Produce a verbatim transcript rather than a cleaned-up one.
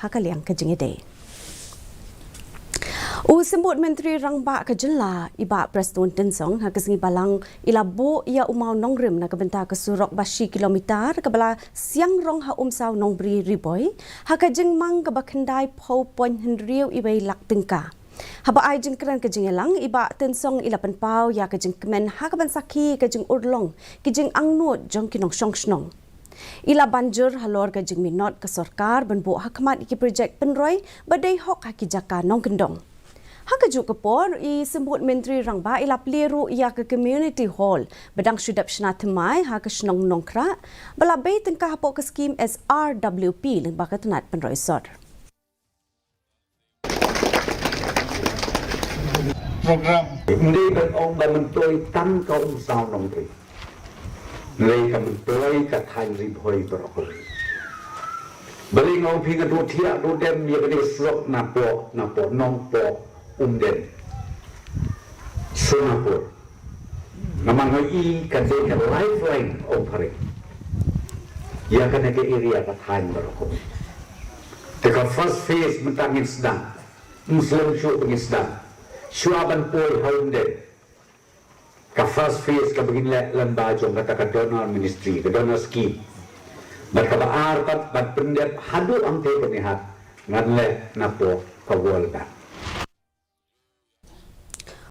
ha ka liang ka jingïadei. U Symbud Myntri Rangbah ka jylla, i Bah Prestone Tynsong, ha ka sngi Balang i la buh ïa u mawnongrim na ka bynta ka surok ba shi kilometer kaba la siang rong ha Umsaw Nongbri Ri Bhoi ha ka jingmang kaba khyndai phew point hynriew wei lak tyngka. Haba ai jingkren ka jingïalang, i Bah Tynsong i la pynpaw ïa ka jingkmen ha kaban sakhi ka jingurlong ki jingangnud jong ki nongshong shnong. I la ban jur halor ka jingminot ka sorkar ban buh ha khmat ïa ki projek pynroi ba dei hok ha ki jaka nongkyndong. Ha kajuh ka por, i Symbud Myntri Rangbah i la plie ruh ïa ka community hall ba dang shu dep shna thymmai ha ka shnong Nongkhrah ba la bei tyngka hapoh ka skim S R W P lyngba ka tnat pynroi sor. Program. Ym dei ban ong ba myntoi tang ka Umsaw Nongbri. Hynrei ka myntoi ka thaiñ Ri Bhoi baroh kawei. Balei nga ong phi, nga duh thiah duh dem ïa kane ka surok napoh, napoh Nongpoh, Umden, Sonapur. Namar nga i ka dei ka lifeline, ong phareng, ïa kane ka area ka thaiñ baroh kawei. Te ka first phase mynta ngin sdang. Ym slem shuh ba ngin sdang. Shuwa ban poi ha Umden, ka first phase kaba ngin leh lyngba jong kata ka donor ministry, ka donor scheme. Bad kaba ar pat, ban pyndep haduh hangtei Byrnihat, ngan leh napoh ka World Bank.